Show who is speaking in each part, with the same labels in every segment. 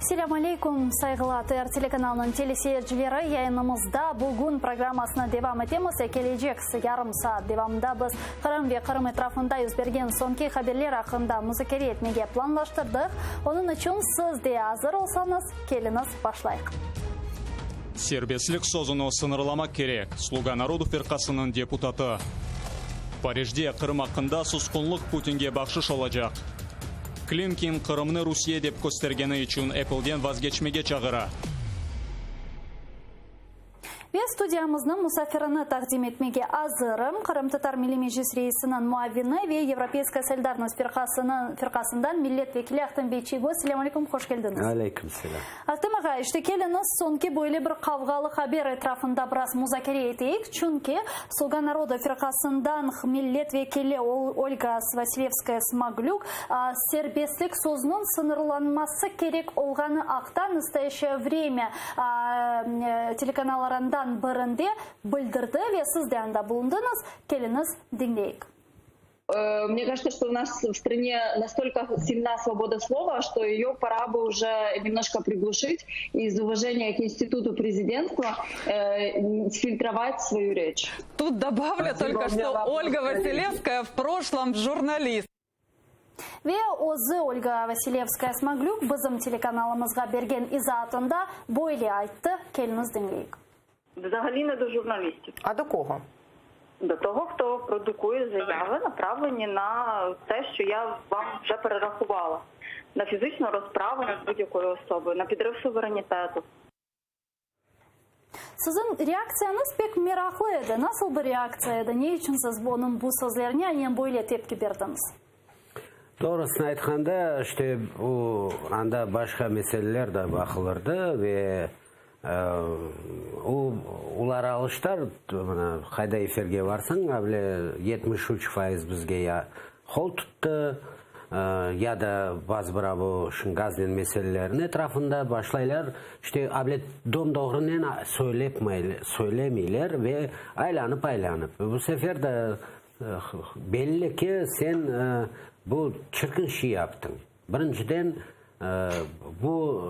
Speaker 1: Selâm aleyküm, sayğılı ATR telekanalınıñ teleseyircileri, yayınımızda bugün programmasını devam etemiz ve kelecek yarım saat devamında biz Qırım ve Qırım etrafında yüz bergen soñki haberler aqqında muzakere etmege planlaştırdıq. Onıñ içün siz de azır olsañız, keliñiz, başlayıq.
Speaker 2: Serbestlik sözüni sıñırlamaq kerek, Sluga narodu firqasınıñ deputatı. Parijde Qırım aqqında susqunlıq Putinge bahşış olacaq. Klimkin Qırımnı Rusiye dep köstergeni içün Apple'den vazgeçmege çağıra.
Speaker 1: Ve studiyamıznıñ musafirini taqdim etmege azırım, Qırımtatar Milliy Meclis reisiniñ muavini ve Yevropeyskaya solidarnost firqasınıñ firqasından millet vekili Ahtem bey Çiygoz. Selâm aleyküm, hoş keldiñiz.
Speaker 3: Aleyküm selâm.
Speaker 1: Ahtem ağa, işte keliñiz, soñki böyle bir qavğalı haber etrafında biraz muzakere eteyik, çünki Sluga naroda firqasından millet vekili Olga Vasilevskaya-Smaglük serbestlik sözüniñ sıñırlanması kerek olğanı aqta Nastoyaşçeye vremâ telekanallarından birinde bildirdi ve siz de anda bulundıñız, keliñiz, diñleyik.
Speaker 4: Мне кажется, что у нас в стране настолько сильна свобода слова, что ее пора бы уже немножко приглушить и из уважения к институту президентства фильтровать свою речь.
Speaker 5: Тут добавлю
Speaker 6: Спасибо,
Speaker 5: только,
Speaker 6: у меня
Speaker 5: что
Speaker 6: вопрос,
Speaker 5: Ольга
Speaker 6: коллеги.
Speaker 5: Василевская в прошлом журналист.
Speaker 1: Ve özü Olga Vasilevskaya-Smaglük bizim telekanalımızğa bergen izaatında böyle ayttı, keliñiz diñleyik.
Speaker 4: Vzagaliy ne do jurnalistів.
Speaker 7: A do kogo?
Speaker 4: Do toho, hto produkує zаяви, направлені на те, що я вам вже перерахувала. На фізичну розправу над будь-якою особою, на підрив суверенітету.
Speaker 1: Siziñ reaktsiyañız pek meraqlı edi. Nasıl bir reaktsiya edi? Ne içün siz onıñ bu sözlerine aynen böyle tepki berdiñiz?
Speaker 3: Doğrusını aytqanda, işte, o, anda başqa meseleler de baqılırdı ve o, olar alıştılar, mına, qayda efirge barsañ, avle 73% bizge ya qol tuttı, ya da bazı bir abu gaznen meselelerniñ etrafında başlaylar, işte, avle dom-doğrunen söylemeyler ve aylanıp-aylanıp. Bu sefer de belli ki, sen bu çirkin şey yaptıñ. Birinciden, bu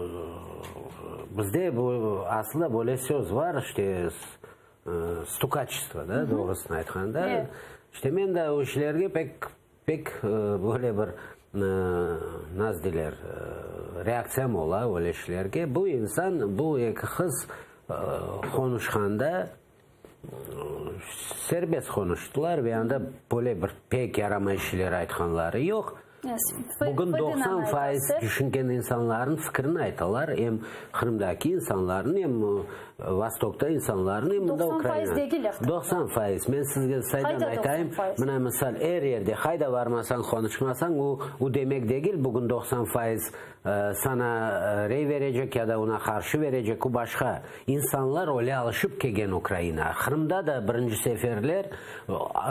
Speaker 3: bizde bu aslı böyle söz var, işte, stukaçestvo, da, doğrusını aytqanda. İşte, men de o işlerge pek, pek böyle bir, nasıl deyler, reaktsiyam ola öyle işlerge. Bu insan, bu eki qız qonuşqanda serbest qonuştılar ve anda böyle bir pek yaramay şeyler aytqanları yoq. Bugün 90% tüşüngen insanların fikrini aytalar, em Qırımdaki insanların, em Vostokta insanların, em mında
Speaker 1: 90% degil artıq.
Speaker 3: 90%. Men sizge saydan aytayım, mına misal, er yerde, qayda varmasañ, qonuşmasañ, o, o demek degil, bugün 90% Sana rey berecek ya da ona qarşı berecek, o başqa. İnsanlar öyle alışıp kelgen Ukrainağa. Qırımda da birinci seferler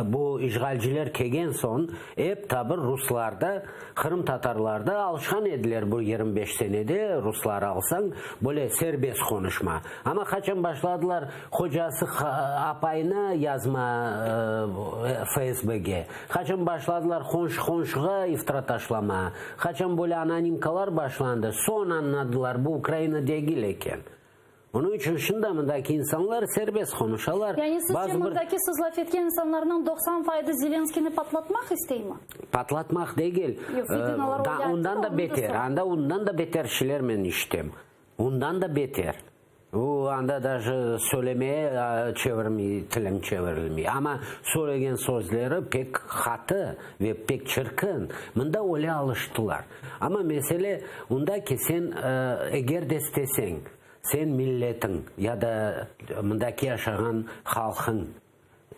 Speaker 3: bu işğalciler kelgen soñ ep tabir ruslar da, qırımtatarlar da alışqan ediler bu 25 senede ruslar alsañ böyle serbest qonuşma. Amma qaçan başladılar hocası apayına yazma FSBge, qaçan başladılar qonşu qonşuğa iftira taşlama, Qaçan böyle anonimkalar başlandı, soñ añladılar, bu Ukraina degil eken. Onıñ içün şimdi mındaki insanlar serbest qonuşalar.
Speaker 1: Yani sizce mındaki siz laf etken insanlarnıñ 90 fayızı Zelenskıynı patlatmaq isteymi?
Speaker 3: Patlatmaq degil, ondan da beter, anda ondan da beter şeyler men işitem. Ondan da beter. O anda daje söylemeye çevirmey, tilim çevirilmey. Amma söylegen sözleri pek qatı ve pek çirkin. Mında öyle alıştılar. Amma mesele unda ki, sen eger de isteseñ, sen milletiñ ya da mındaki yaşağan halqıñ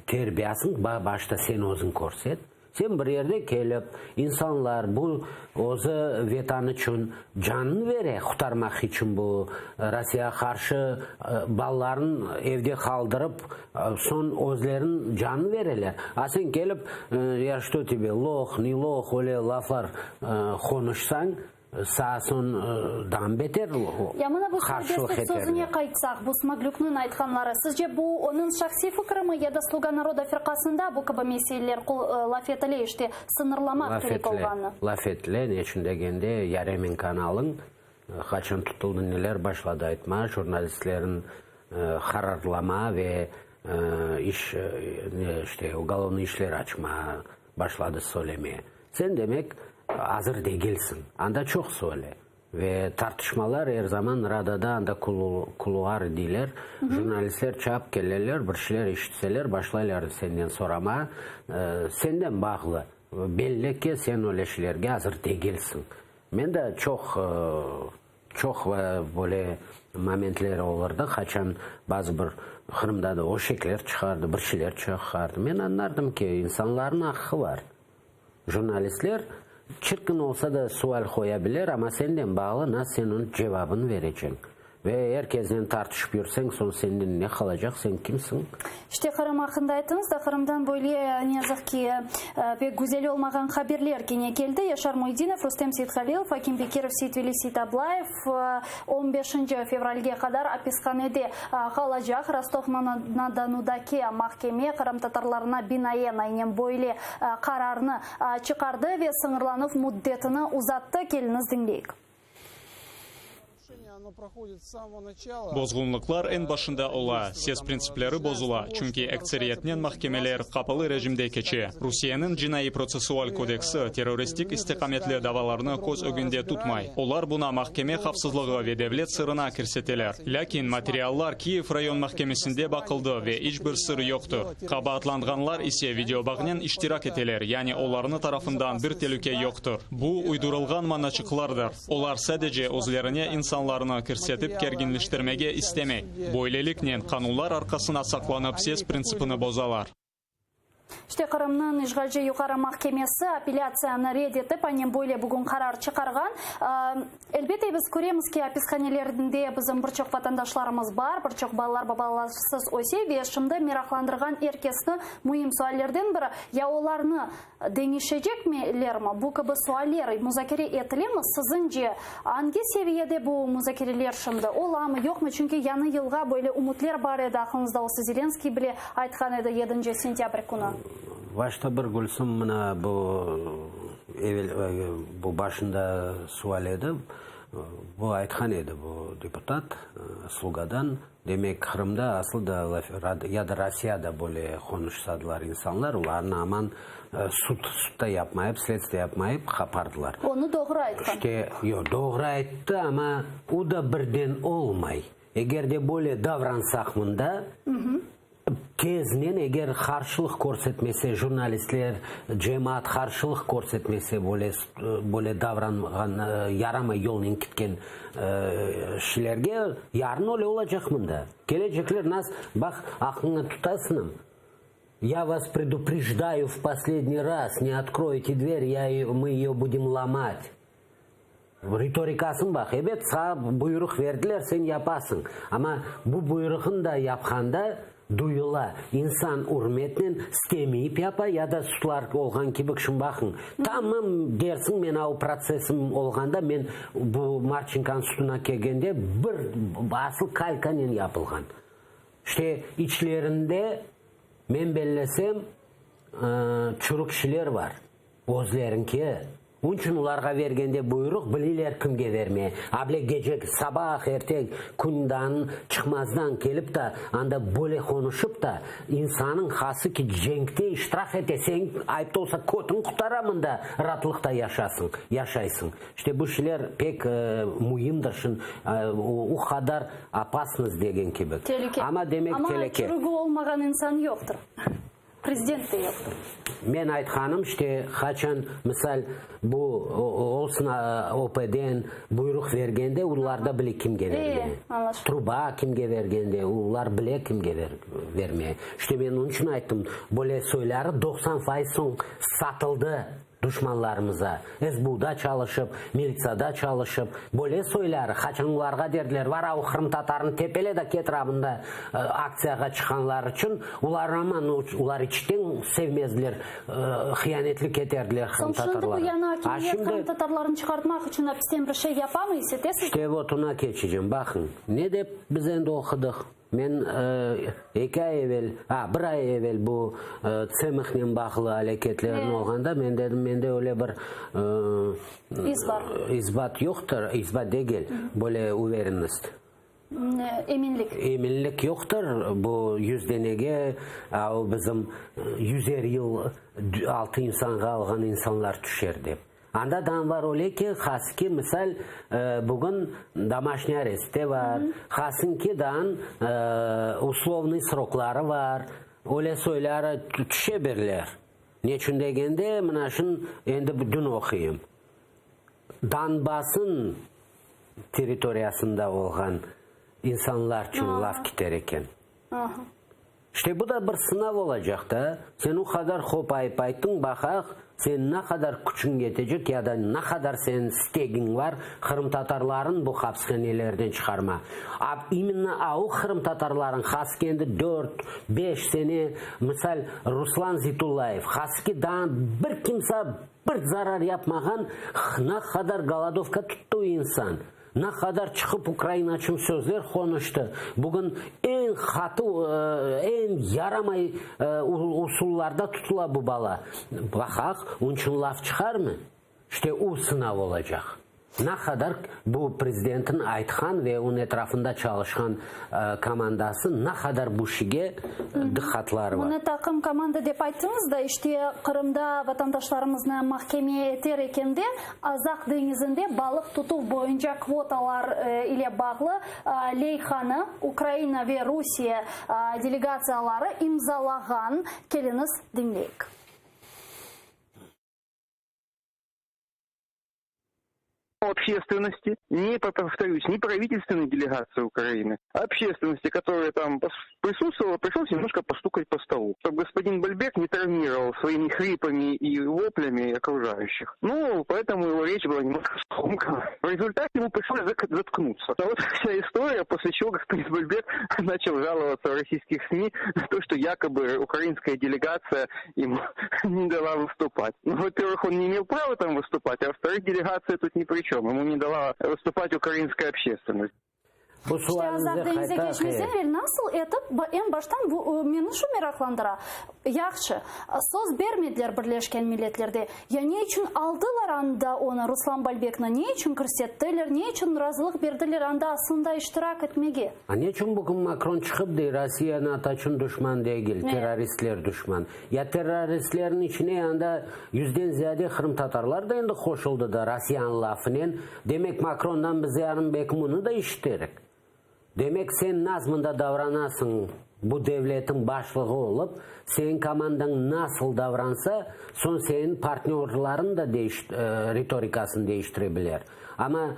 Speaker 3: Terbiyasın başta sen özüñ körset. Sen bir yerde kelip, insanlar bu özü Vetan içün canın bere, qutarmaq içün bu Rossiyağa qarşı balaların evde qaldırıp, soñ özlerin canın bereler. A sen kelip, ya çto tebe, loh, ne loh, öyle laflar qonuşsañ, Saa soñ daa beter
Speaker 1: Ya mına bu
Speaker 3: qarşılıq
Speaker 1: serbestlik sözüne
Speaker 3: eterler.
Speaker 1: qaytsaq, bu Smaglükniñ aytqanları, sizce bu onıñ şahsiy fikrimi ya da Sluga naroda firqasında bu kibi meseleler laf etile, işte, sıñırlamaq
Speaker 3: Laf
Speaker 1: kerek
Speaker 3: etile,
Speaker 1: olğanı?
Speaker 3: laf etile, ne içün degende, Yaremenkanı alıñ. Qaçan tutuldı, neler başladı aytma, jurnalistlerin qararlama ve iş, ne, işte, ugolovnıy işler açma başladı söylemeye. Sen, demek, azır degilsiñ. Anda çoq söyle. Ve tartışmalar er zaman Radada, anda kuluar deyler, jurnalistler çap keleler, bir şeyler eşitseler, başlaylar senden sorama, senden bağlı. Belli ki, sen öyle şeylerge azır degilsiñ. Men de çoq, çoq böyle momentler olurdı, qaçan bazı bir Qırımda da öşekler çıqardı, bir şeyler çıqardı. Men añlardım ki, insanlarnıñ aqqı bar. Jurnalistler çirkin olsa da sual qoya bilir, amma senden bağlı nasıl sen onıñ cevabını vereceñ. Ve er kesnen tartışıp yürseñ, soñ senden ne qalacaq, sen kimsiñ?
Speaker 1: İşte, Qırım aqqında ayttıñız da, Qırımdan böyle, ne yazıq ki, pek güzel olmağan haberler kene keldi. Yaşar Muydinov, Rustem Seythalilov, Akim Bekirov, Seytveli Seytablayev on beşinci fevralge qadar apishanede qalacaq. Rostov-na-Donudaki mahkeme qırımtatarlarına binaen aynen böyle qararnı çıqardı ve sıñırlanuv müddetini uzattı. Keliñiz diñleyik.
Speaker 2: Bozğunlıqlar eñ başında ola, ses printsipleri bozula, çünki ekseriyetnen mahkemeler qapalı rejimde keçe. Rusiyeniñ Cinaiy-protsessual kodeksi terroristik istiqametli davalarnı köz ögünde tutmay. Olar buna mahkeme havfsızlığı ve devlet sırına kirseteler. Lâkin materiallar Kiyev rayon mahkemesinde baqıldı ve iç bir sır yoqtır. Qabaatlanğanlar ise videobağnen iştirak eteler, yani olarnı tarafından bir telüke yoqtır. Bu uydurılğan manaçıqlardır. Olar sadece özlerine insanlarnı kirsetip kerginleştirmege istemey. Böyleliknen, qanunlar arqasına saqlanıp ses printsipini bozalar.
Speaker 1: İşte, Qırımnıñ işğalci Yuqarı mahkemesi apellâtsiyanı red etip, aynen böyle bugün qarar çıqarğan. Elbette, biz köremiz ki, apishanelerinde bizim bir çoq vatandaşlarımız bar, bir çoq balalar babalarsız öse ve şimdi meraqlandırğan er kesni müim suallerden biri, ya olarnı deñişeceklermi? Bu kibi sualler muzakere etilemi? Siziñce, angi seviyede bu muzakereler şimdi olamı, yoqmı? Çünki yañı yılğa böyle ümütler bar edi, aqlıñızda olsa, Zelenskıy bile aytqan edi yedinci sentâbr künü.
Speaker 3: Başta bir Gülsüm mına bu evel bu başında sual edi, bu aytqan edi bu deputat Slugadan, demek Qırımda aslı da ya da Rossiyada böyle qonuşsadılar insanlar, olarnı aman sud sudda yapmayıp, sledstvo yapmayıp qapardılar.
Speaker 1: Onı doğru aytqan.
Speaker 3: İşte, yoq, doğru ayttı, amma o da birden olmay. Eger de böyle davransaq mında, teznen eger qarşılıq körsetmese jurnalistler, cemaat qarşılıq körsetmese böyle böyle davranğan yaramay yolnen ketken şilerge, yarın öyle olacaq mında. Kelecekler nas, baq, aqlıña tutasınım, ya vas preduprejdаю v posledniy raz, ne otkroyete dver, ya mı eyo budem lomat. Ritorikasın baq, ebet, saña buyruq berdiler, sen yapasıñ. Amma bu buyruqnı da yapqanda duyula, insan ürmetnen istemeyip yapa ya da sudlar olğan kibi, şimdi baqıñ, tamam dersiñ, men o protsessim olğanda, men bu Marçenkonıñ suduna kelgende bir asıl kalkanen yapılğan. İşte, içlerinde, men bellesem, çürük kişiler bar. Özlerinki. Onıçün olarğa vergende buyruq, bileyler kimge vermeye. Able gece, sabah erte kündan çıqmazdan kelip da, anda böyle qonuşıp da, insanıñ hası ki cenkte iştirak ete, sen ayıp da olsa kötüñ qutara mında ratlıqta yaşasıñ, yaşaysıñ. İşte bu şeyler pek müimdir, şun o qadar opasnost degen kibi.
Speaker 1: Telüke.
Speaker 3: Amma demek
Speaker 1: Amma
Speaker 3: teleke.
Speaker 1: çürügi olmağan insan yoqtır. Prezident de yoqtır.
Speaker 3: Men aytqanım, işte, qaçan, misal, bu olsun OPden buyruq vergende, olar da bile kimge vermeye. Truba kimge vergende, olar bile kimge vermeye. İşte, men onıñ içün ayttım, böyle soyları 90% soñ satıldı. Duşmanlarımıza, SBUda çalışıp, militsiyada çalışıp, böyle soyları haçanlarğa derdiler, var a o qırımtatarını tepele da ketir a mında aktsiyağa çıqqanlar içün, olar aman olar içten sevmezdiler, hıyanetlik eterdiler
Speaker 1: Soñ şimdi bu
Speaker 3: qırımtatarlara.
Speaker 1: yañı
Speaker 3: A
Speaker 1: akimiyet
Speaker 3: şimdi.
Speaker 1: qırımtatarlarını çıqartmaq içün apisten bir şey yapamı, isetesiz?
Speaker 3: İşte vot ona keçecem, baqıñ, ne dep biz endi oqudıq. Men eki ay evel, a, bir ay evel bu Tsemıhnen bağlı aleketlerniñ olğanda men dedim, mende öyle bir
Speaker 1: İsbat.
Speaker 3: isbat yoqtır, isbat degil, böyle uverennost.
Speaker 1: Eminlik.
Speaker 3: Eminlik yoqtır, bu yüzdenege, a, o bizim yüzer yıl altı insanğa alğan insanlar tüşer dep. Anda dam var öyle ki, haski, misal, bugün domaşniy arestte var, hasınki dan uslovnıy srokları var, öyle soyları tüşe birler. Neçün degende, mına şun endi dün oquyım, Donbassın territoriyasında olğan insanlarçün laf kiter eken. İşte bu da bir sınav olacaq da, sen o qadar hopayıp ayttıñ, baqaq, sen ne qadar küçüñ yetecek ya da ne qadar seniñ istegiñ var qırımtatarların bu hapshanelerden çıqarma. A imenno a o qırımtatarların has kendi dört, beş sene, misal, Ruslan Zitullayev, haski daa bir kimsa bir zarar yapmağan, ne qadar golodovka tuttı o insan. Ne qadar çıqıp Ukraina içün sözler qonuştı. Bugün eñ qatı, eñ yaramay usullarda tutula bu bala. Baqaq, onıñ içün laf çıqarmı? İşte o sınav olacaq. Ne qadar bu prezidentniñ aytqan ve onıñ etrafında çalışqan komandası ne qadar bu şige diqqatları bar.
Speaker 1: Bunı taqım, komanda dep ayttıñız da, işte Qırımda vatandaşlarımıznı mahkeme eter ekende, Azaq deñizinde balıq tutuv boyunca kvotalar ile bağlı leyhanı Ukraina ve Rusiye delegatsiyaları imzalağan. Keliñiz, diñleyik.
Speaker 6: Общественности, не, повторюсь, не правительственной делегации Украины, а общественности, которая там присутствовала, пришлось немножко постукать по столу, чтобы господин Бальбек не травмировал своими хрипами и воплями окружающих. Ну, поэтому его речь была немножко скомкана. В результате ему пришлось заткнуться. А вот вся история, после чего господин Бальбек начал жаловаться в российских СМИ на то, что якобы украинская делегация ему не дала выступать. Ну, во-первых, он не имел права там выступать, а во-вторых, делегация тут ни при чем. Ему не дала выступать украинская общественность.
Speaker 3: Bu
Speaker 1: İşte
Speaker 3: sualimize
Speaker 1: Azaq deñize
Speaker 3: qaytaq,
Speaker 1: keçmezden evel nasıl etip, eñ baştan bu meni şu meraqlandıra, yahşı, söz bermediler Birleşken Milletlerde, ya ne içün aldılar anda onı, Ruslan Balbekni, ne içün kirsettiler, ne içün razılıq berdiler anda aslında iştirak etmege?
Speaker 3: A ne içün bugün Makron çıqıp dey, Rossiya NATO içün duşman degil, terroristler duşman? Ya terroristlerniñ içine anda yüzden ziyade qırımtatarlar da endi qoşuldı da Rossiyanıñ lafınen. Demek Makrondan biz yarın belki munı da işiterik. Demek sen naz mında davranasıñ bu devletiñ başlığı olıp, seniñ komandañ nasıl davransa, soñ seniñ partnörlarıñ da ritorikasını değiştire biler. Amma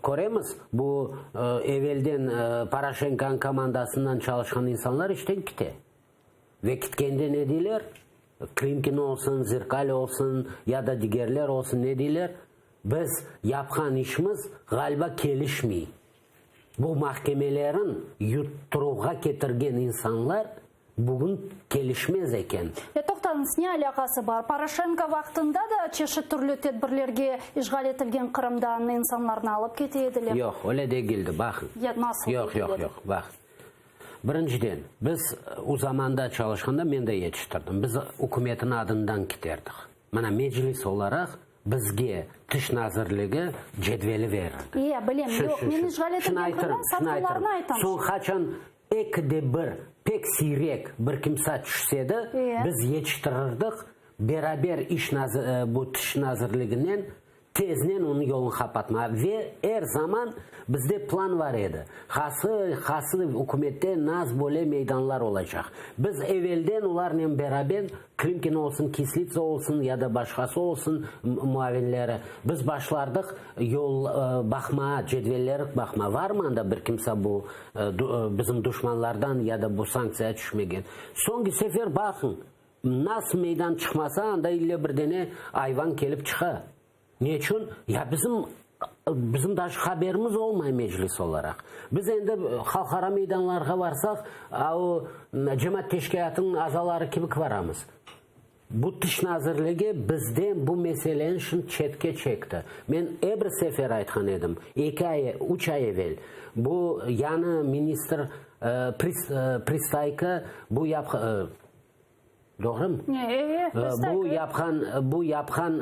Speaker 3: köremiz, bu evelden Poroşenkonıñ komandasından çalışqan insanlar işten kite. Ve kitkende ne deyler? Klimkin olsun, Zirkal olsun ya da digerler olsun ne deyler? Biz yapqan işimiz, ğaliba, kelişmey. Bu mahkemelerin yutturuvğa ketirgen insanlar bugün kelişmez eken.
Speaker 1: E, toqtañız, ne alâqası bar? Poroşenko vaqtında da çeşit türlü tedbirlerge işğal etilgen Qırımdan insanlarnı alıp kete ediler.
Speaker 3: Yoq, öyle degildi, baqıñ.
Speaker 1: Ya nasıl
Speaker 3: Yoq,
Speaker 1: degil
Speaker 3: yoq,
Speaker 1: edi?
Speaker 3: yoq, baq. Birinciden, biz o zamanda çalışqanda, men de yetiştirdim, biz ükümetin adından kiterdik. Mana meclis olaraq bizge Tış nazirligi cedveli verirdi.
Speaker 1: Ya, bilem.
Speaker 3: Şu,
Speaker 1: Yoq,
Speaker 3: şu,
Speaker 1: men
Speaker 3: şu.
Speaker 1: işğal
Speaker 3: Şunı
Speaker 1: etilgen
Speaker 3: aytırım,
Speaker 1: Qırımdan
Speaker 3: şunı aytırım.
Speaker 1: satqınlarnı aytam.
Speaker 3: Soñ qaçan ekide bir, pek siyrek bir kimsa tüşse de, biz yetiştirirdik, beraber iş nazi, bu Tış nazirliginen Teznen onıñ yolunı qapatma. Ve er zaman bizde plan bar edi, hası, hası ükümette naz böyle meydanlar olacaq. Biz evelden olarnen beraber, Klimkin olsun, Kislitsa olsun ya da başqası olsun, muavinleri, biz başlardıq yol baqmağa, cedvelleri baqmağa. Varmı anda bir kimse bu bizim duşmanlardan ya da bu sanktsiyağa tüşmegen? Soñki sefer baqıñ, Nasıl meydan çıqmasa, anda ille bir dene ayvan kelip çıqa. Neçün? Ya bizim, bizim daje haberimiz olmay meclis olaraq. Biz endi halqara meydanlarğa varsaq, a o cemaat teşkilâtınıñ azaları kibik varamız. Bu Tış nazirligi bizden bu meseleni şimdi çetke çekti. Men er bir sefer aytqan edim, eki ay, üç ay evel, bu yañı ministr. Pristayko bu yap Doğrumı? Bu yapqan, bu yapqan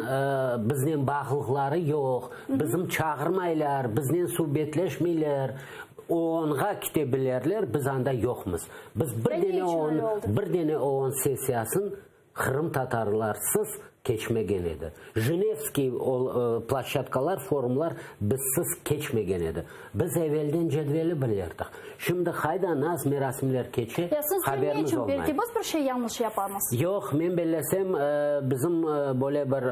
Speaker 3: biznen bağlıqları yoq, bizim çağırmaylar, biznen subetleşmeyler. OONğa kete bilerler, biz anda yoqmız. Biz bir dene OON, bir dene OON sessiyasın Qırımtatarlarsız keçmegen edi. Jenevskiy ploşçadkalar, forumlar bizsiz keçmegen edi. Biz evelden cedveli bilirdik. Şimdi qayda naz merasimler keçe,
Speaker 1: Ya sizce ne
Speaker 3: haberimiz
Speaker 1: içün?
Speaker 3: olmay.
Speaker 1: Belki biz bir şey yañlış yapamız?
Speaker 3: Yoq, men bellesem, bizim böyle bir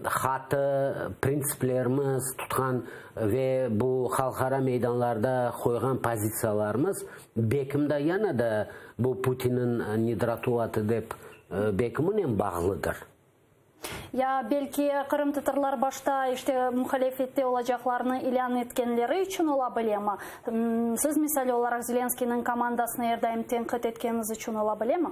Speaker 3: hatı, printsiplerimiz tutqan ve bu halqara meydanlarda qoyğan pozitsiyalarımız bekim da yana da bu Putinniñ nedratuvatı dep bekiminen bağlıdır.
Speaker 1: Ya belki qırımtatarlar başta işte muhalefette olacaqlarını ilân etkenleri içün ola bilemi? Siz misal olaraq Zelenskıynıñ komandasını er daim tenqit etkeniñiz içün ola bilemi?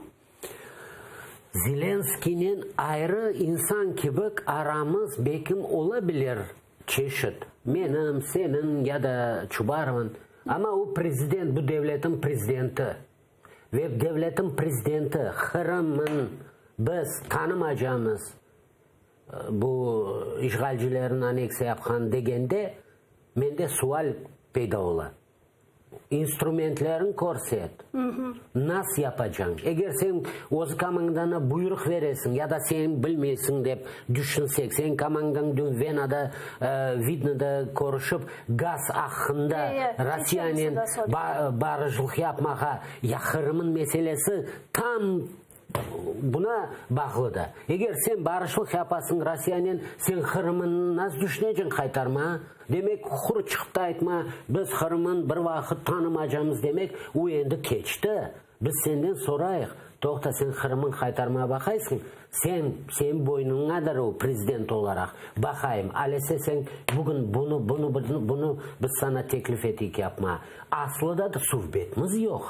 Speaker 3: Zelenskıynen ayrı insan kibik aramız bekim ola bilir çeşit, menim, seniñ ya da Çubarovnıñ, amma o prezident, bu devletniñ prezidenti. Ve devletin prezidenti Qırımın biz tanımacamız bu işğalcilerin aneksiya yapqanı degende mende sual peyda ola. İnstrumentlerin körset. Nas yapacañ? Eger sen öz komandana buyruq veresiñ ya da sen bilmeysiñ dep düşünsek, sen komandañ dün Venada, Vidnada körüşip Gaz aqqında Rossiyanen barışlıq yapmağa ya Qırımın meselesi tam buna bağlı da. Eger sen barışlıq yapasıñ Rossiyanen, sen Qırımın nasıl düşüneceñ qaytarma? Demek, quru çıqıp da aytma, biz Qırımın bir vaqıt tanımacamız demek, u endi keçti. Biz senden sorayıq, toqta, sen Qırımın qaytarmağa baqaysıñ, sen, seniñ boynuñadır o prezident olaraq, baqayım, alese sen bugün bunı, bunı, bunı biz sana teklif eteyik yapma. Aslı da suhbetimiz yoq.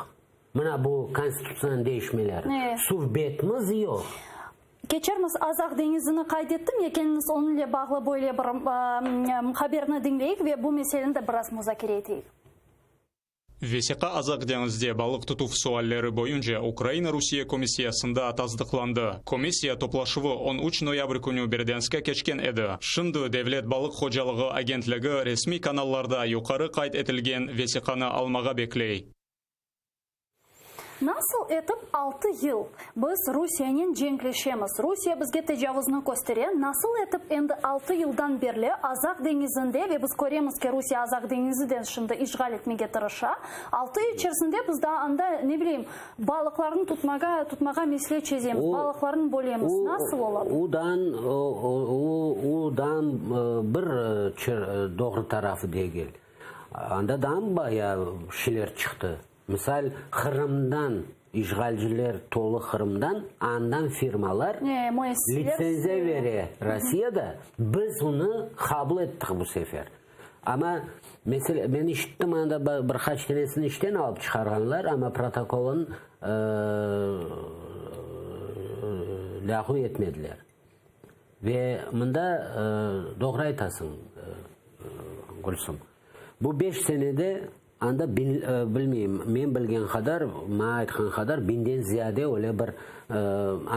Speaker 3: Mına bu konstitutsiyanıñ deñişmeleri. Suhbetimiz yoq.
Speaker 1: Keçermiz Azaq deñizini qayd ettim, ya keliñiz onıñle bağlı böyle bir haberni diñleyik ve bu meseleni de biraz muzakere eteyik.
Speaker 2: Vesiqa Azaq deñizde balıq tutuv sualleri boyunca Ukraina-Rusiye komissiyasında tasdıqlandı. Komissiya toplaşuvı 13 noyabr künü Berdânskta keçken edi. Şimdi Devlet balıq hocalığı agentligi resmiy kanallarda yuqarı qayd etilgen vesiqanı almağa bekley.
Speaker 1: Nasıl etip altı yıl biz Rusiyenen cenkleşemiz, Rusiye bizge tecavuznı köstere, nasıl etip endi altı yıldan berli Azaq deñizinde, ve biz köremiz ki, Rusiye Azaq deñizi de şimdi işğal etmege tırışa, altı yıl içerisinde biz daa anda, ne bileyim, balıqlarnı tutmağa, tutmağa mesele çezemiz, balıqlarnı bölemiz, nasıl ola bu?
Speaker 3: Udan, udan bir doğru tarafı degil. Anda daa bayağı şeyler çıqtı. Misal, Qırımdan, işğalciler tolu Qırımdan, andan firmalar litsenziya bere Rossiyada, biz onı qabul ettik bu sefer. Amma, mesele, men işittim, anda bir qaç tanesini işten alıp çıqarğanlar, amma protokolın lâğu etmediler. Ve mında doğru aytasıñ, Gülsüm, bu beş senede Anda bilmeyim, men bilgen qadar, maña aytqan qadar, binden ziyade öyle bir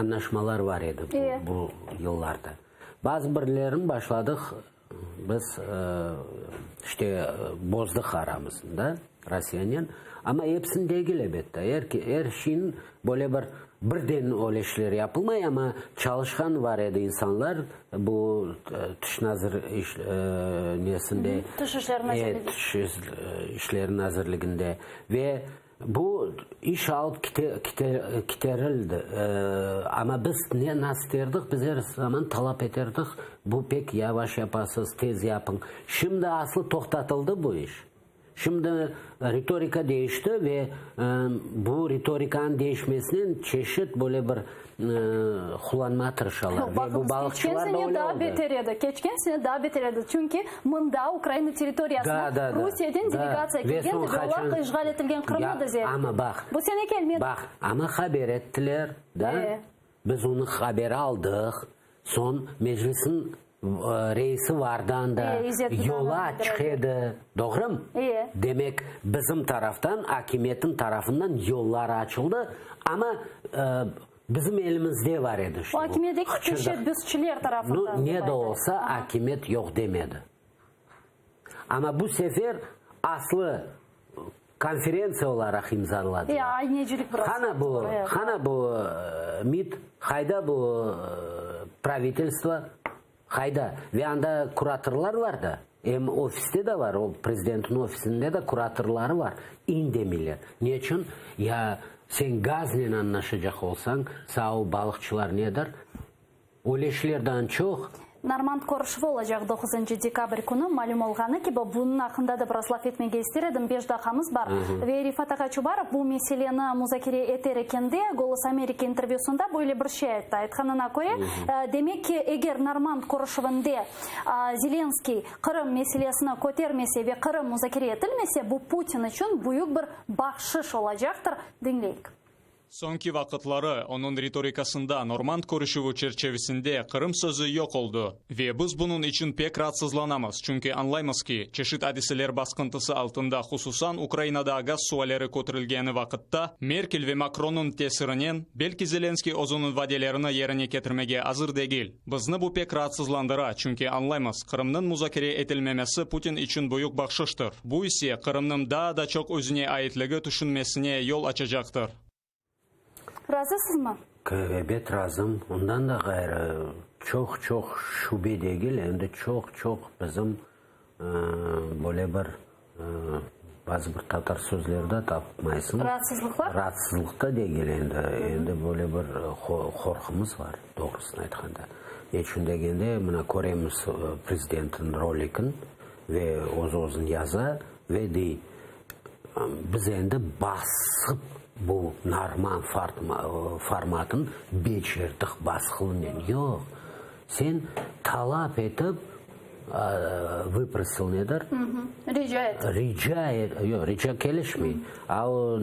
Speaker 3: añlaşmalar bar edi bu yıllarda. Bazı birlerini başladıq, biz işte bozdıq aramızda Rossiyanen, amma episini degil, elbette. Er şeyniñ böyle bir birden öyle işler yapılmay, amma çalışqan bar edi insanlar, Bu tış nazir nesinde,
Speaker 1: Tış işler nazirligi.
Speaker 3: Tış işler nazirliginde. Ve bu iş alıp kiterildi. Amma biz ne nasıl eterdik, biz er zaman talap eterdik, bu pek yavaş yapasız, tez yapıñ. Şimdi aslı toqtatıldı bu iş. Şimdi ritorika deñişti ve bu ritorikanıñ deñişmesinen çeşit böyle bir qullanmağa tırışalar. Ve bu
Speaker 1: Baqıñız, keçken
Speaker 3: balıqçılar da
Speaker 1: sene
Speaker 3: öyle
Speaker 1: daa
Speaker 3: oldı.
Speaker 1: beter edi. Keçken sene daa beter edi. Çünki mında, Ukraina territoriyasına
Speaker 3: Da, da, da.
Speaker 1: Rusiyeden
Speaker 3: Da.
Speaker 1: delegatsiya
Speaker 3: Ve
Speaker 1: kelgen
Speaker 3: soñ
Speaker 1: edi ve olar
Speaker 3: qaçan
Speaker 1: işğal etilgen Qırımnı
Speaker 3: Ya,
Speaker 1: da ziyaret
Speaker 3: amma baq,
Speaker 1: Bu sene kelmedi.
Speaker 3: baq, amma haber ettiler, da?
Speaker 1: E.
Speaker 3: Biz onı haber aldıq. Soñ Meclisniñ. Reisi vardı anda, yolu açıq edi, doğrumı? Demek, bizim taraftan, akimiyetniñ tarafından yollar açıldı, amma bizim elimizde var edi işte
Speaker 1: bu. Akimiyetteki teşebbüsçiler tarafından.
Speaker 3: Nu, ne de olsa, akimiyet yoq demedi. Amma bu sefer aslı konferentsiya olaraq imzaladılar. Qana bu, qana bu MİD, qayda bu pravitelstvo, qayda? Ve anda kuratorlar var da, em ofiste de var, o prezidentniñ ofisinde de kuratorları var, indemeyler. Ne içün? Ya sen gaznen añlaşacaq olsañ, saña o balıqçılar nedir? Öyle işlerden çoq.
Speaker 1: Normand körüşüvi olacaq doquzıncı dekabr künü. Malüm olğanı kibi, bunıñ aqqında da biraz laf etmege ister edim, beş daqqamız bar. Ve Refat ağa Çubarov bu meseleni muzakere eter ekende, Golos Ameriki intervyüsında böyle bir şey ayttı. Aytqanına köre, demek ki, eger Normand körüşüvinde Zelenskıy Qırım meselesini kötermese ve Qırım muzakere etilmese, bu Putin içün büyük bir bahşış olacaqtır. Diñleyik.
Speaker 2: Soñki vaqıtları onıñ ritorikasında normand körüşüvi çerçevisinde Qırım sözü yoq oldı. Ve biz bunıñ içün pek raatsızlanamız, çünki añlaymız ki, çeşit adiseler basqıntısı altında, hususan Ukrainada gaz sualleri köterilgeni vaqıtta, Merkel ve Makronnıñ tesirinen, belki Zelenskıy özüniñ vadelerini yerine ketirmege azır degil. Bizni bu pek raatsızlandıra, çünki añlaymız, Qırımnıñ muzakere etilmemesi Putin içün büyük bahşıştır. Bu ise, Qırımnıñ daa da çoq özüne aitligi tüşünmesine yol açacaqtır.
Speaker 1: Razısızmı?
Speaker 3: Ebet, razım. Ondan da ğayrı, çoq-çoq şübe degil, endi çoq-çoq bizim böyle bir bazı bir tatar sözleri de tapmaysıñ.
Speaker 1: Raatsızlıqlar?
Speaker 3: Raatsızlıq da degil endi, endi böyle bir qorqumız bar, doğrusını aytqanda. Ne içün degende, mına köremiz prezidentniñ rolikin ve öz-özün yaza ve dey, biz endi basıp bu norman formatın becerdik basqınen. Yoq, sen talap etip, Vyprosil nedir?
Speaker 1: Rica et.
Speaker 3: Rica et, yoq, rica kelişmey. A o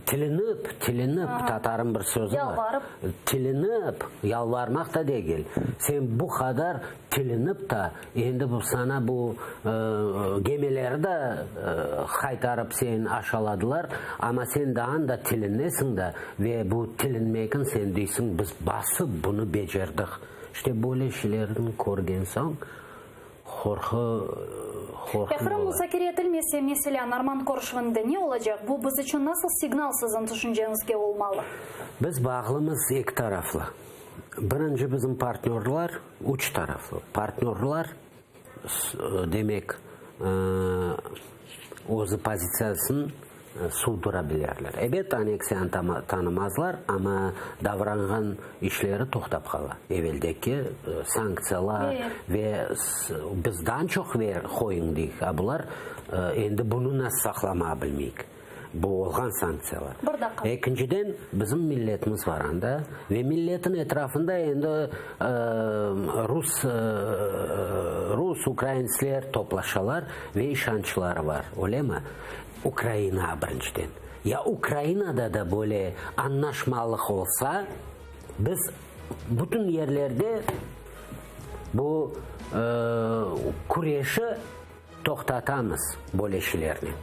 Speaker 3: tilinip, tilinip, tatarın bir sözü var.
Speaker 1: Yalvarıp.
Speaker 3: Tilinip, yalvarmaq da degil. Sen bu qadar tilinip ta, endi bu sana bu gemileri de qaytarıp seni aşaladılar, amma sen daa da tilinesiñ da ve bu tilinmekin sen deysiñ, biz basıp bunı becerdik. İşte böyle şeylerni körgen soñ, qorqu, qorqu
Speaker 1: Ya Qırım
Speaker 3: ola.
Speaker 1: muzakere etilmese, meselâ, Normand körüşüvinde ne olacaq? Bu biz içün nasıl signal siziñ tüşünceñizge olmalı?
Speaker 3: Biz bağlımız eki taraflı. Birinci bizim partnörlar, üç taraflı. Partnörlar, demek, özü pozitsiyasını suvdura bilerler. Ebet, aneksiyanı tanımazlar, amma davranğan işleri toqtap qala. Eveldeki sanktsiyalar ve biz daa çoq qoyuñ deyik, a bular endi bunı nasıl saqlamağa bilmeyik. Bu olğan sanktsiyalar.
Speaker 1: Bir daqqa.
Speaker 3: Ekinciden, bizim milletimiz bar anda ve milletin etrafında endi rus, rus, ukraintsler toplaşalar ve işançları bar, öylemi? Ukraina birinciden. Ya Ukrainada da böyle añlaşmalıq olsa, biz bütün yerlerde bu küreşi toqtatamız böyle şeylernen.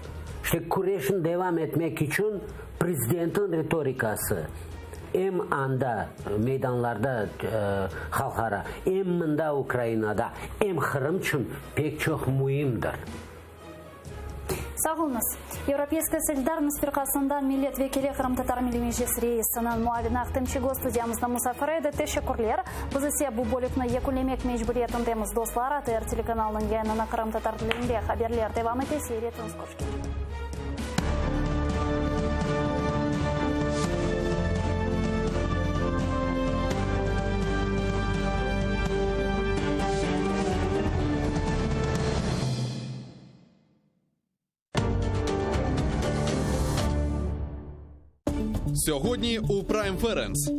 Speaker 3: İşte küreşni devam etmek içün prezidentniñ ritorikası em anda, meydanlarda, halqara, em mında, Ukrainada, em Qırım içün pek çoq müimdir.
Speaker 1: Sağ oluñız. Yevropeyskaya solidarnost firqasından millet vekili, Qırımtatar Milliy Meclis reisiniñ muavini Ahtem Çiygoz studiyamızda musafir edi. Teşekkürler. Biz ise bu bölükni yekünlemek mecburiyetindemiz, dostlar. ATR telekanalınıñ yayınını qırımtatar tilinde haberler devam ete. Seyir etiñiz. Körüşkence.
Speaker 7: Сьогодні у Prime Ференс.